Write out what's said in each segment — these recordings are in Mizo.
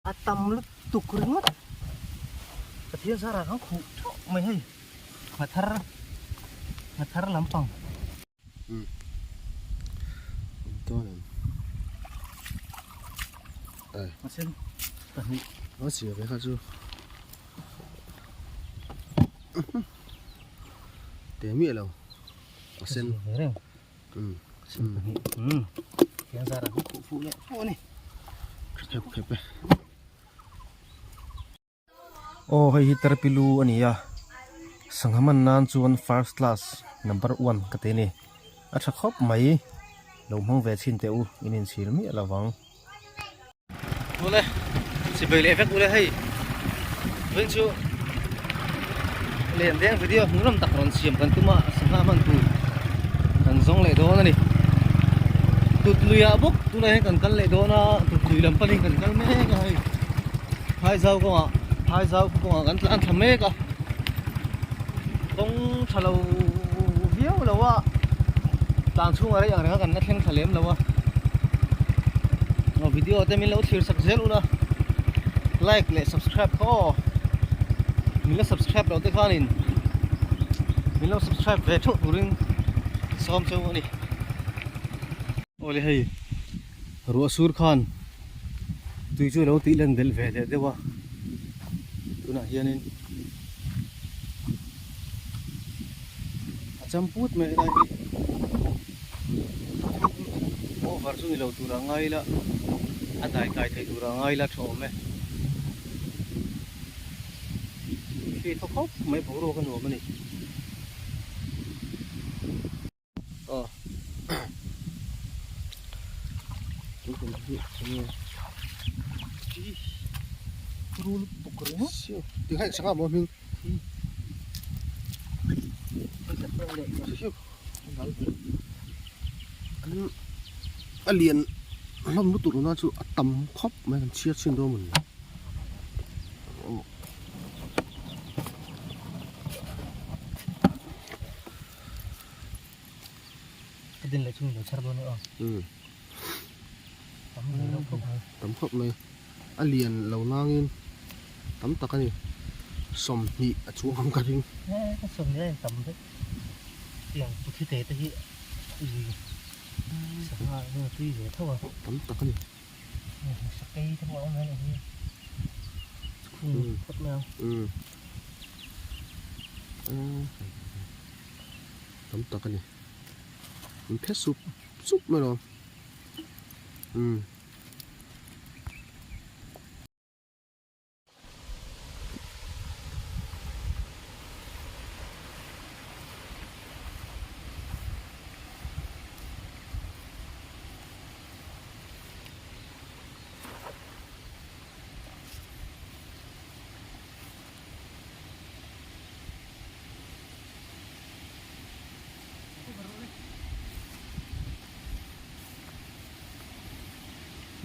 A tam lutuk ringawt. Pathian zarah khan khuh theuh mai hei. Nghathar nghathar lampang. Umm dawn em ai. Nghasen pahnih. A chhia ve kha chu. Te miah lo. A sen. Umm umm Pathian zarah khan khuh fuh leh fuh a ni. Tha khep khep e. Aw hei hi terpilu a ni a sangha man nan chuan first class number one ka ti a ni a tha khawp mai lo hmang ve chhin teh u in inchhir miah lo vang. Ule chibei leh vek ule hei veng chu len deng video hmuh lam tak rawn siam kan tum a sangha hman tur kan zawng leh dawn a ni tut lui ah bawk tunah hian kan kal leh dawn a tut lui lam panin kan kal mek a hei phaizau kawngah phaizau kawngah kan tlan thla mek a kawng tha lo viau lo a tlan chhungah rei ang reng a kan la thleng thla lem lo a aw video te min lo thlir sak zel ula like leh subscribe kha aw min la subscribe loh te khanin min lo subscribe ve theuh turin sawm cheu a ni awle hei ruah sur khan tui chu a lo tih lan belh ve leh deuh a tunah hianin a cham put mai helai hi over chu ni lo tur a ngai ila a dai kai theih tur a ngai ila tha awm e khi thaw khawp mai boruak a nuam a ni. Aw tui hi enge rul bawk ringawt tikhan sangha maw hming a lian hlawm lutuk na chu a tam khawp mai kan chhiar chhin dawn mawni. Ka din leh chung ilo chhar dawn aw. Umm. Tam ve lo khawp mai. Tam khawp mai. A lian lo nangin tam tak a ni. 20 a chuang ang ka ring. He ka 20 a in tam vek. Tiang puthi te te hi ui sangha hi a tui ve tho a. Tam tak a ni. Sakei te pawh a awm hian a hi. Khung phawt mai ang. Umm. Tam tak a ni. An phe sup sup mai lo. Umm.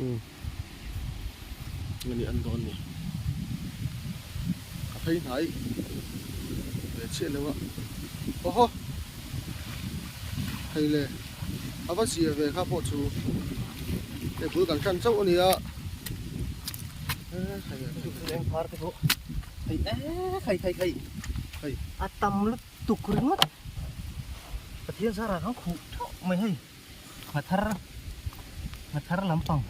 Umm ani an dawn ni a phei hnai ve chiah lo a aw haw hei le a va zia ve kha pawh chu hei bul kan tan chauh a ni a. Hei hei hei hei a tam lutuk ringawt Pathian zarah khan khuh theuh mai hei nghathar nghathar lampang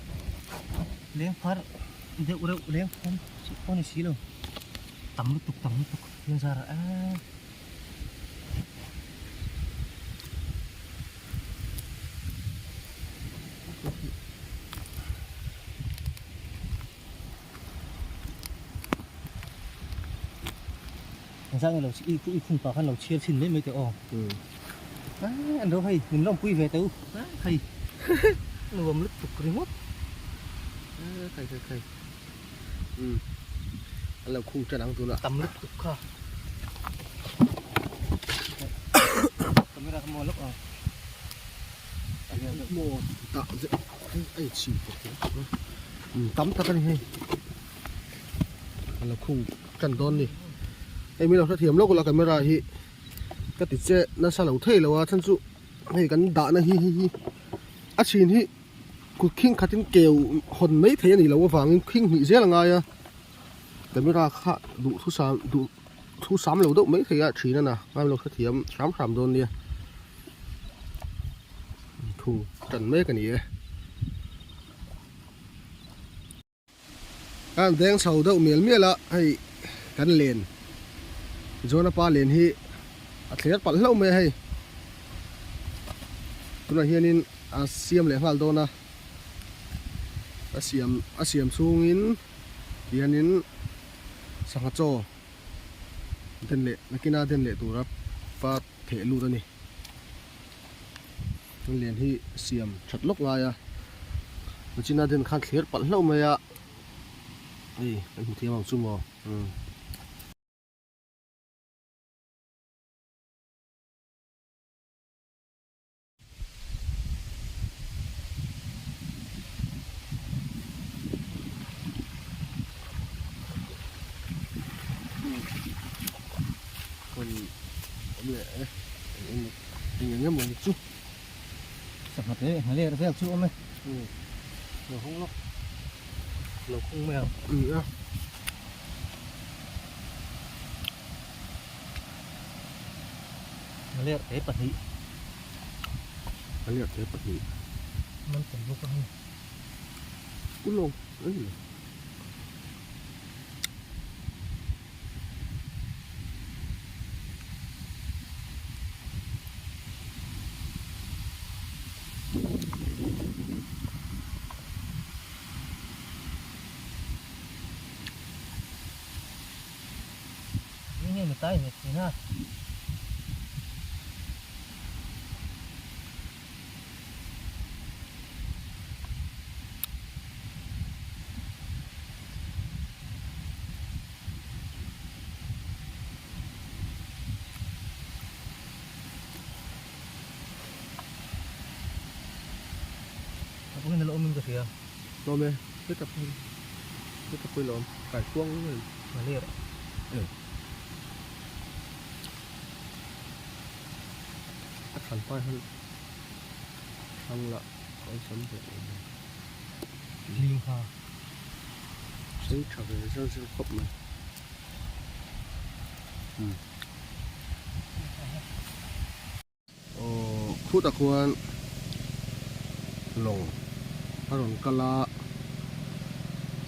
leng phar deuh reuh leng phum chiah pawh a ni si lo tam lutuk tam lutuk Pathian zarah eee. Engzah nge lo i i khung pah khan lo chhiar chhin mai mai teh aw. An ro hei min lawmpui ve teh u hei nuam lutuk ringawt. Khai khai khai an lo khung tan ang tunah. Tam lutuk kha. Camera kha maw lawk ang. Maw tah zet a inchhir tawh tam tak a ni hei a lo khung tan dawn ni hei min lo hrethiam lawk la camera hi ka ti che nasa lo thei lo a chhan chu hei kan dahna hi hei hi a chhin hi. Kut khing khatin keu hawn mai thei a nih loh avangin khing hnih zel a ngai a, camera kha duh thusam duh thusam lo deuh mai thei a thin a na ngai lo hrethiam hram hram dawn nia thu tan mek a ni e. A han deng chho deuh mial mial a hei kan len Jona pa len hi a thler palh hlauh mai a hei tunah hianin a siam leh nghal dawn a a siam a siam chhungin tihianin sangha chaw den leh nakina den leh tura pa theh lut a ni. An lian hi siam that lawk ngai a Regina den khan thlir palh hlauh mai a hei kan hmu thiam ang chu maw umm. Awm leh e eng eng Eng eng emaw ni chu sangha te nghaler vel chu awm e lo hawng lawk lo khung mai ang ni a nghaler te pahnih nghaler te pahnih man tam bawk a hei ulawng ei Nge mi tai ve thin a. A pawhin a la awmin ka hria. Lawm e, heta pawhin heta pawhin la awm, kai kuang reng a ni. A ler e. A thlan pai han thlang lah awlsam ve awm e. Hling ha. Sei tha ve zel zel khawp mai. Umm. Aw khutah khuan lawng a rawn kal a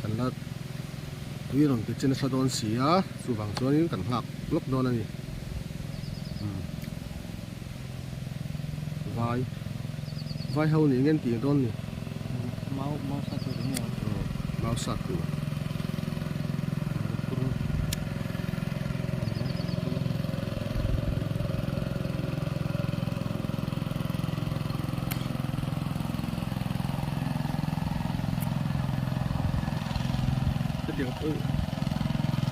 kan la tui rawn ti che nasa dawn si a chuvang chuanin kan nghak lawk dawn a ni. Umm. Vai vai ho nih ngen tih dawn ni. Mau mau sat tur eng nge awm? Mau sat tur. Hetiang pawh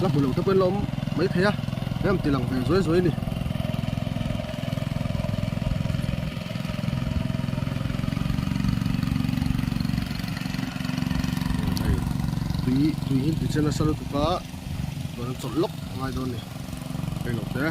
la hmu lo te pawhin la awm mai thei a hei an ti lang ve zuai zuai a ni. Hei tui tui hi ti che nasa lutuk a chuan chawlh lawk a ngai dawn a ni hei lo te.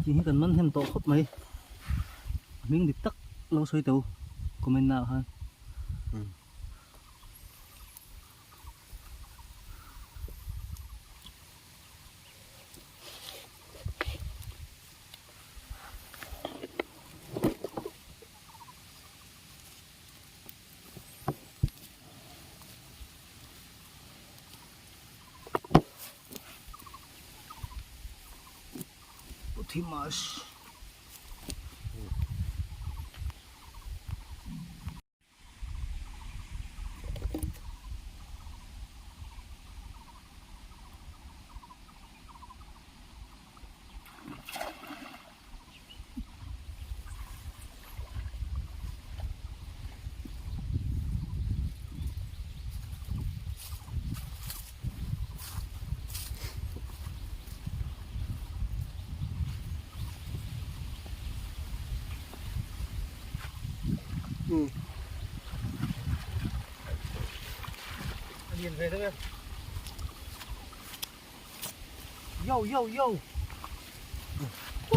Tih hi kan man hnem tawh khawp mai a hming dik tak lo sawi teh u comment na ah khan. Itadakimasu. Lian ve deuh e. Yo yo yo.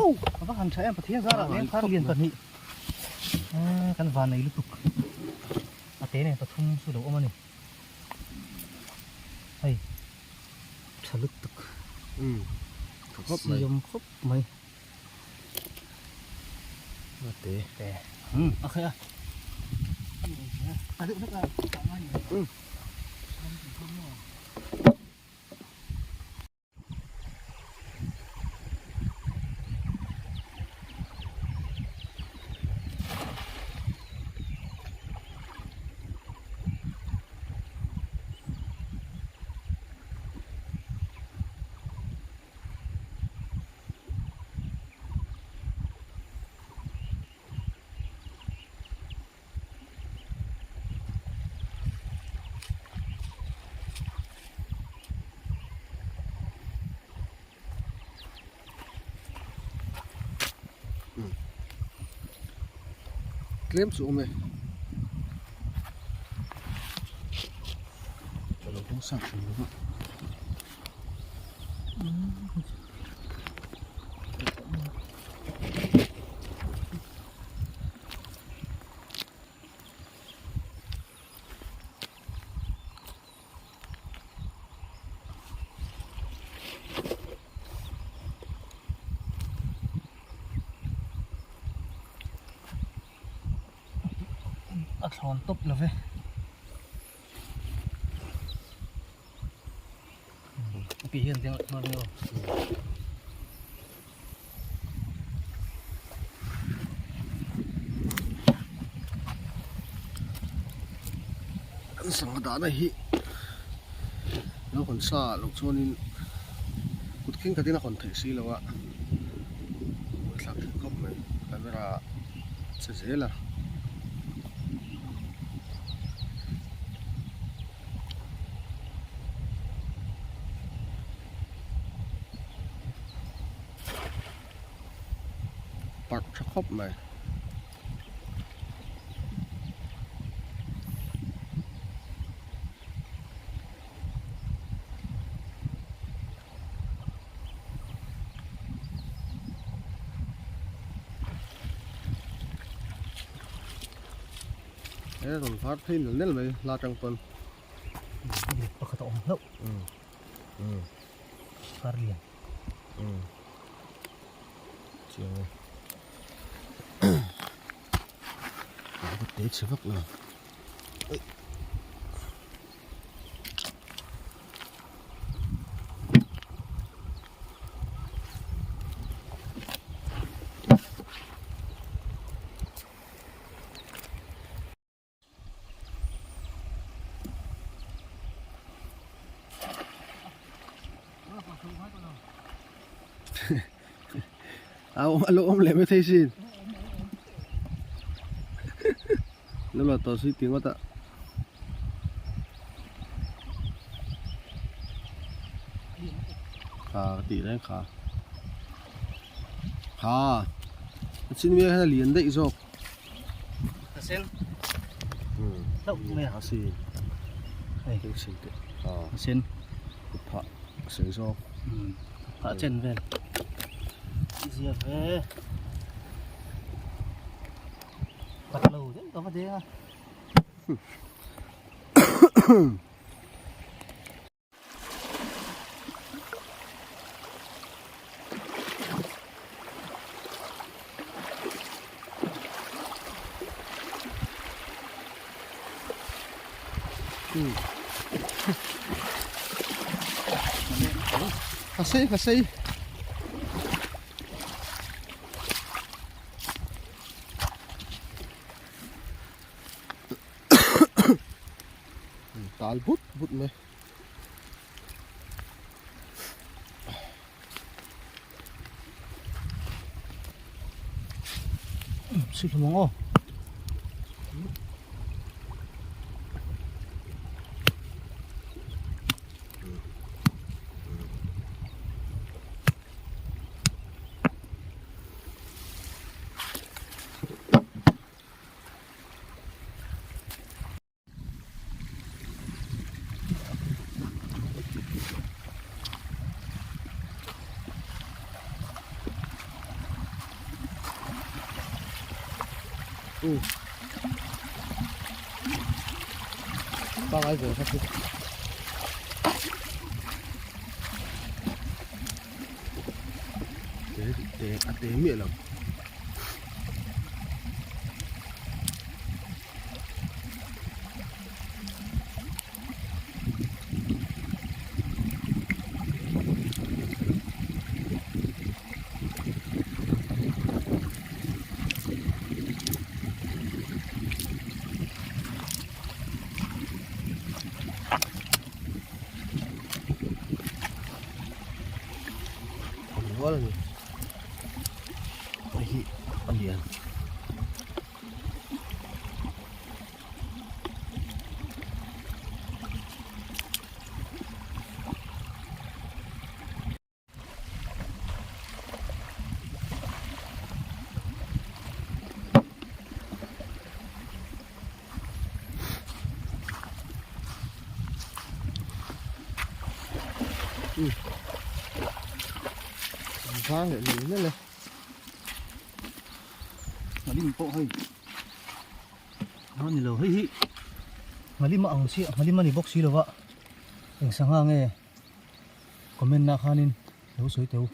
Oh, a va han tha em Pathian zarah leng thar lian pahnih. Kan van nei lutuk. A te nen pathum chu lo awm a ni. Hei tha lutuk. Um tha khawp mai. Siam khawp mai. A te. Te. Um a khaih a. A deuh hlek a. Um. Tlem chu awm e. Ka lo hmang sak hrim lo va. A thlawn tawp lo ve. Pi hian deng hma ve aw. Kan sangha dahna hi lo hawn sa loh chuanin kut khing khatin a hawn theih si lo a, buaithlak thin khawp mai camera che zel a. Parh tha khawp mai. He rawn var phei nel nel mai la tang pawn. Pakhat a awm hlauh. Kar lian. Chiang e. Ka te chhe vak lo. A awm a lo awm leh mai thei sin lo la tawh si ti ngawt a kha ka tih reng kha kha a chin mi hian a lian daih zawk. A sen hlauh mai a. A si. Hei. Hei sin te. A sen. Kut phah a sei zawk. Phah chen vel. Zia ve. Pat lo deuh ka va deng a. A sei ka sei. Tal but but mai. Chhi hlum ang aw. Pangai ve kha chu. Te te a te miah lo. Hei hi a lian. Vang leh mai mai le. Nghalim pawh hei a ni lo hei hi nghalim a ang chiah nghalim a ni bawk si lo va eng sangha nge comment ah khanin lo sawi teu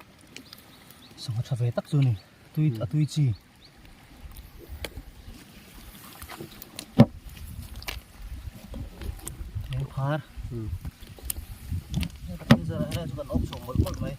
sangha tha ve tak chu a ni tui a tui chi. Phar chu kan awk chhuak mawlh mawlh mai.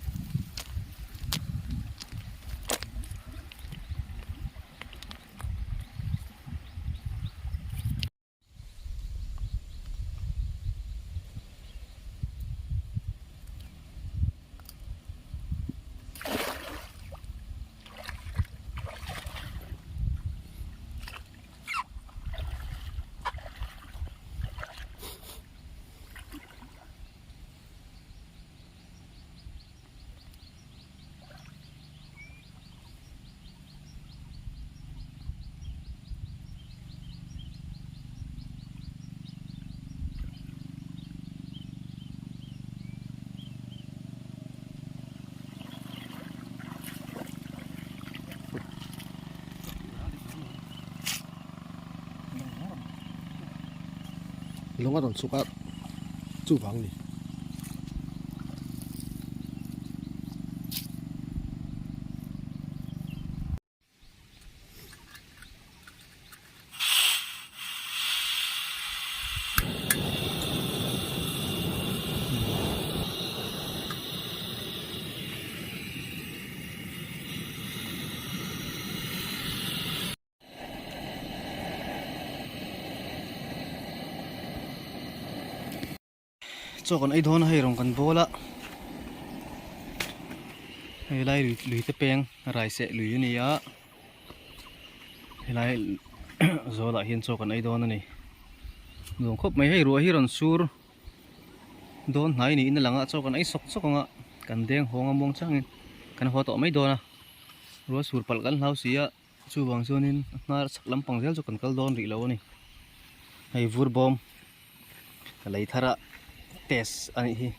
Lung a rawn chhuk a chuvang ni. Chaw kan ei dawn a hei rawng kan bawl a helai lui te peng raiseh lui a ni a helai zawlah hian chaw kan ei dawn a ni nuam khawp mai hei ruah hi rawn sur dawn hnai niin a lang a chaw kan ei sawk sawk ang a kan deng hawng a muang changin kan haw tawh mai dawn a ruah sur palh kan hlau si a. Chuvang chuanin a hnar chhak lampang zel chu kan kal dawn rih lo a ni. Hei vur bawm ka lei thar a test a nih hi.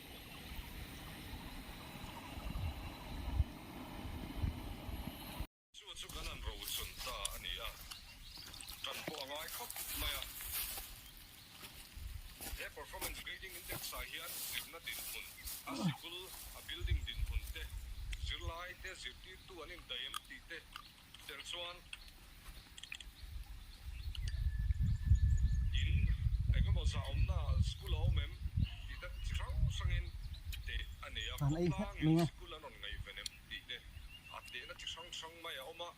Chu chu kan han rochun ta a ni a, tan pawh a ngai khawp mai a. He Performance Grading Index ah hian zirna dinhmun, a sikul, a building dinhmun te, zirlai te, zirtirtu an indaih em tih te tel chuan in engemaw zah awmna ah school a awm em tih te chi hrang hrangin teh a nei a, khawtlangin school an rawn ngaihven em tih te a tehna chi hrang hrang mai a awm a,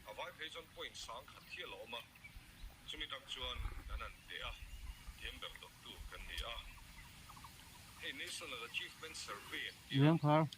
a vai phei chuan point sang khat hial a awm a. Chumi dang chuan kan han teh a, thiam ber dawttu kan ni a. Lengphar.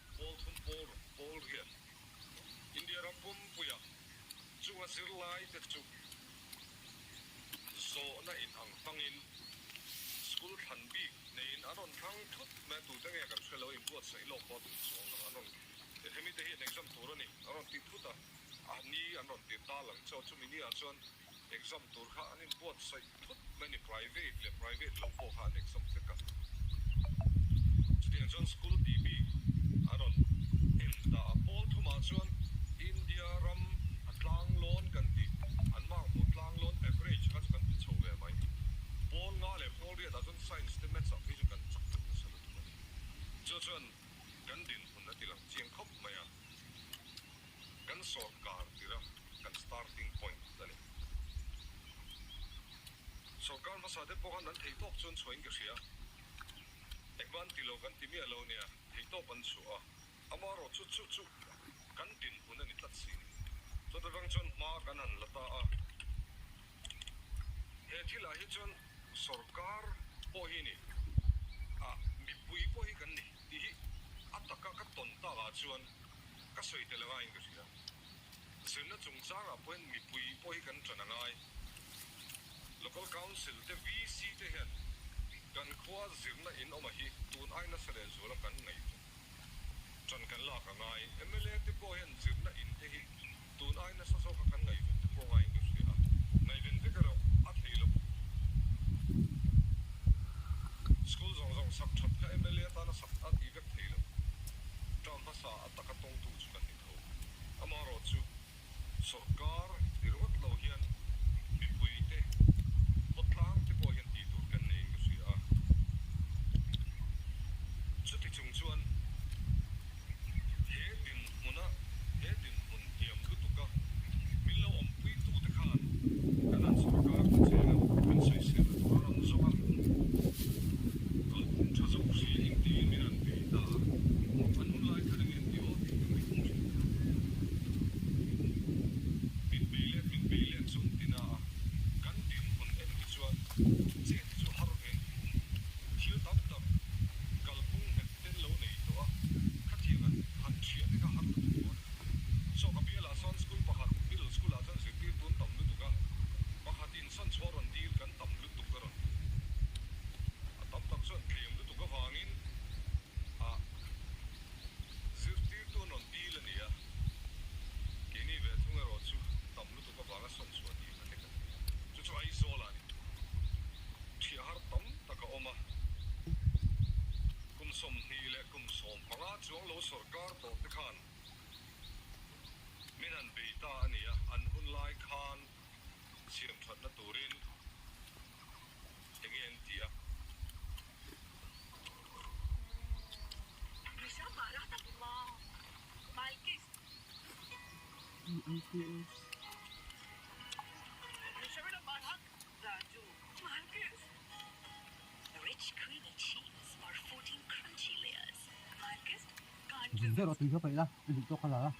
Deuh rawh tui kha paih la i duh tawk kha la a.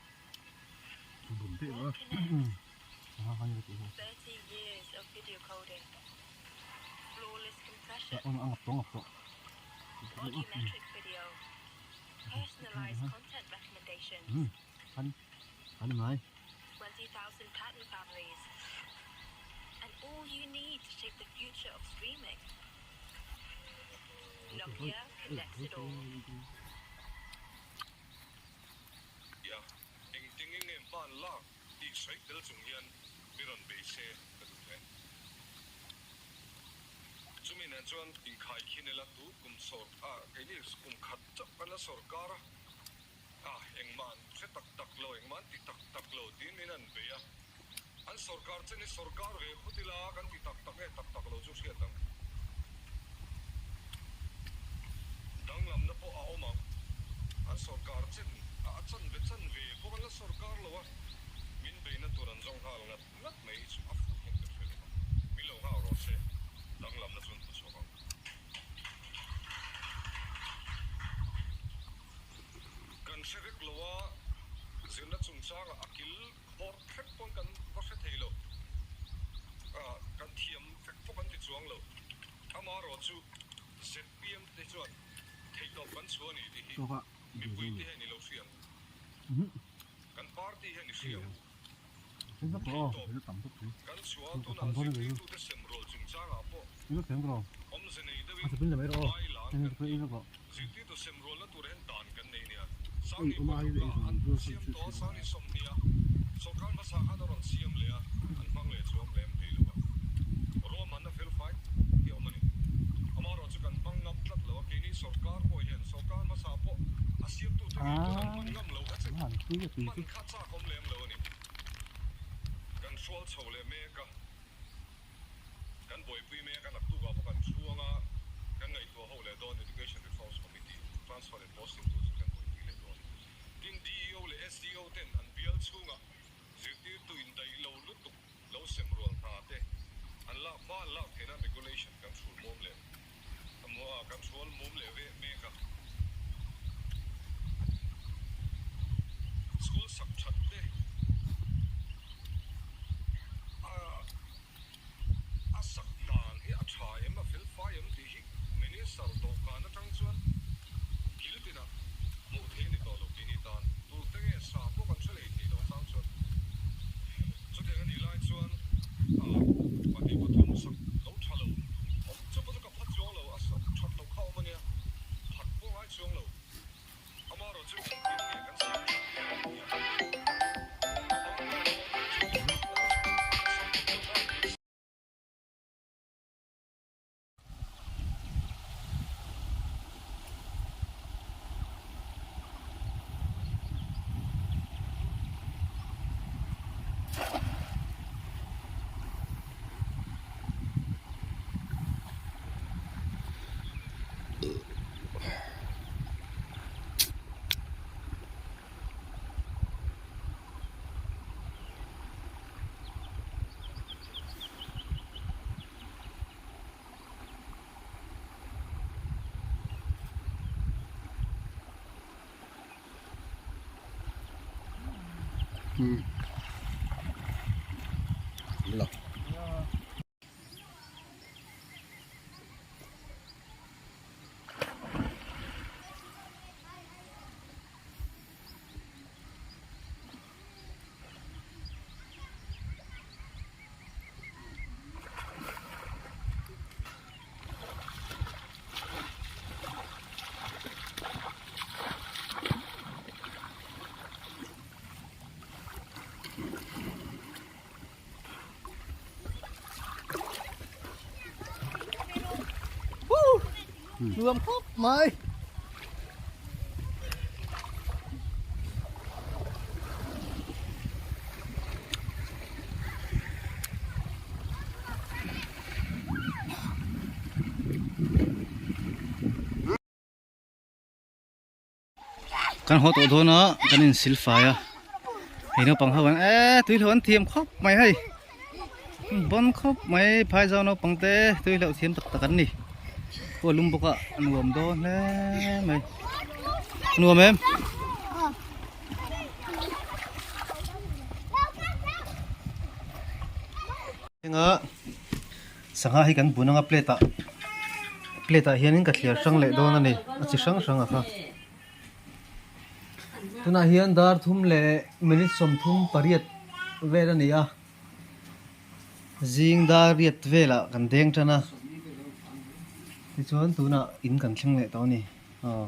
A ngap tawh a ngap tawh. An an ngai. Nuam khawp mai. Kan haw tawh dawn a kan in sil fai a hei naupang ho an eee tui hlauh an thiam khawp mai hei bon khawp mai phai zau naupang te tui hlauh thiam tak tak an ni khua lum bawk a nuam dawn hle mai nuam em. Henga sangha hi kan bun anga plate ah plate ah hianin ka thliar hrang leh dawn a ni a chi hrang hrang a kha tunah hian dar thum leh minute 38 vel a ni a zing dar riat velah kan deng tan a tichuan tunah in kan thleng leh tawh a ni aw.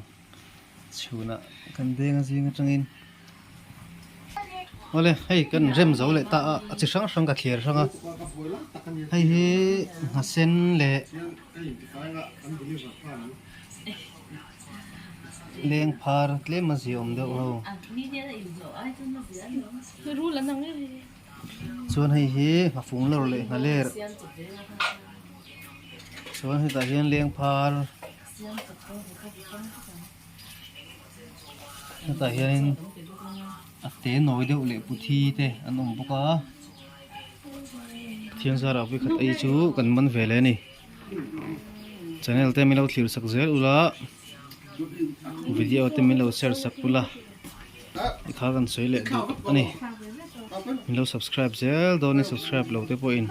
Chhunah kan deng a zing atangin awle hei kan rem zo leh ta a a chi hrang hrang ka thlir hrang a hei hi nghasen leh leng phar tlem a ziawm deuh ho chuan hei hi nghafung lawr leh nghaler chuan hetah hian leng phar. Hetah hianin a te nawi deuh leh puthi te an awm bawk a Pathian zara vawikhat ei chu kan man ve leh a ni channel te min lo thlir sak zel ula video te min lo share sak ula tikha kan sawi leh duh a ni min lo subscribe zel dawn a ni subscribe lo te pawhin.